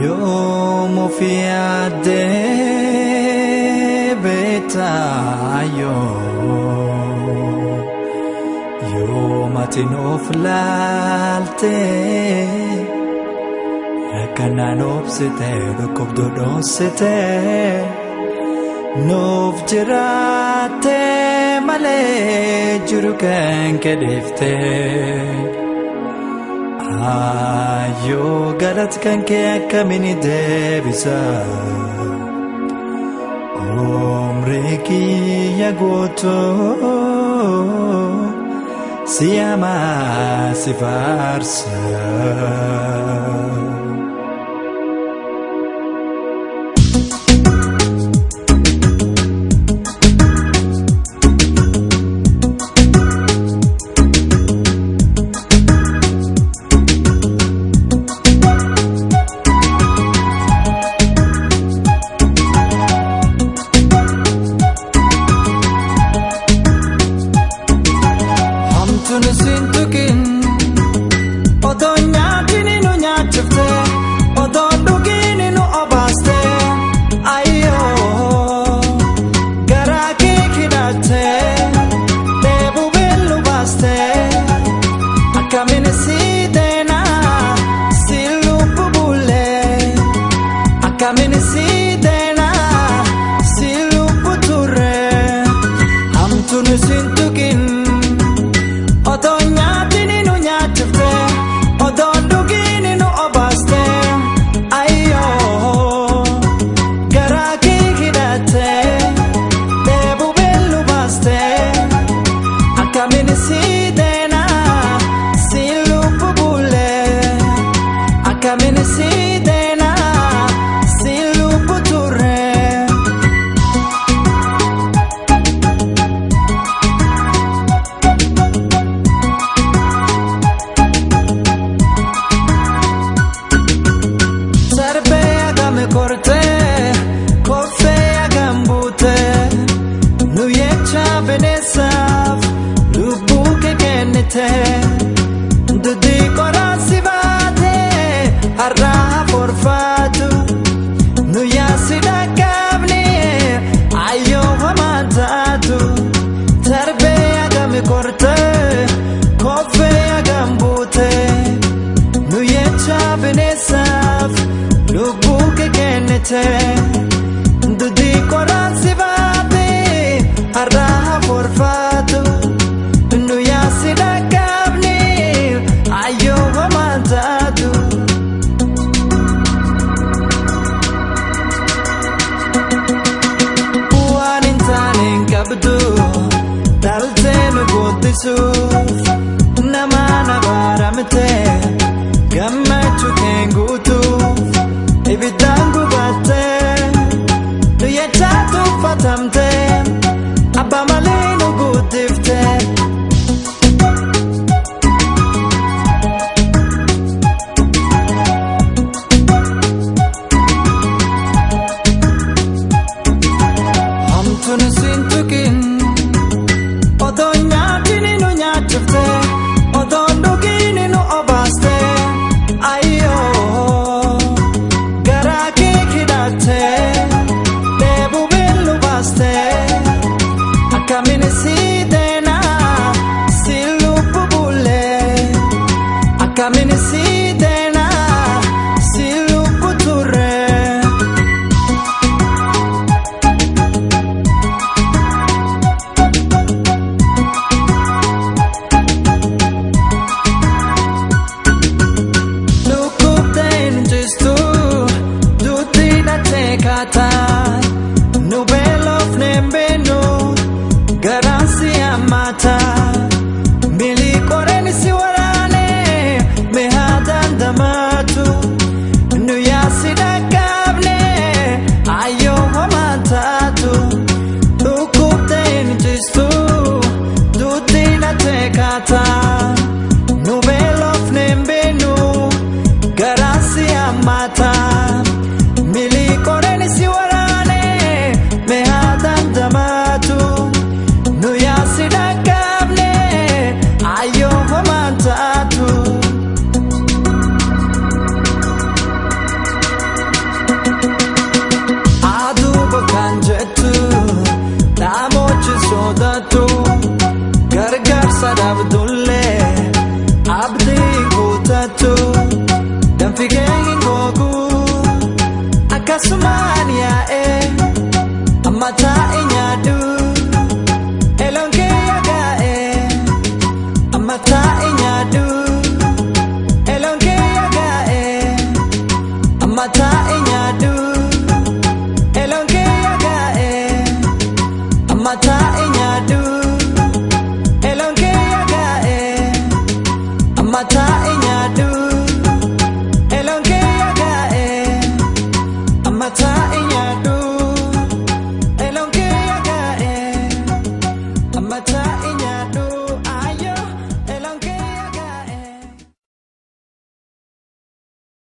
Yoom of yaaddee beektaa yoom ati nuuf laaltee rakkanaan obsitee dhukkubduu dhoositee nuuf jiraattee malee jiru kan kedheeftee. Ayyoo galata kan kee akkamiin deebisa umrii kiyya guutuu si hamaa si faarsa. Dudii qoraan si baatee har'aa forfaatu nu yaasi dhaqqabne ayyoo homaan taatu. Waan hin taane hin qabdu dhaltee nu guddisuuf nama na baramte gammachuu kee guutuuf ibiddaan gubattee. Tuffatamte abbaa malee nu guddifte. Hamtuun siin tuqin otoo nyaatiin nu nyaachifte otoo dhugiin nu obaaste ayyoo garaa kee hidhatte. Akkamiin si deenaa si lubbu bulee akkamiin si deenaa si lubbu turee. Dhukkubteen ciistu duuti dhattee kaataa nu beelofnee hin beeknu. Garaan si hammata miilli qoreen si waraane mi'a dandamatu nu yaasi dhaqqabne ayyoo homaan taatu dhukkubteen ciistu duuti dhattee kaataa nu beelofne hin beeknu garaan si hammata miilli qoreen si waraane mi'a dandamatu. Nu yaasi dhaqqabne ayyoo homaan taatu. Dhabdullee abdiin guutattu danfigee hin gogu akkasumaan yaa'ee amma taa'e nyaadhu eloon kee yagaa'ee amma taa'e.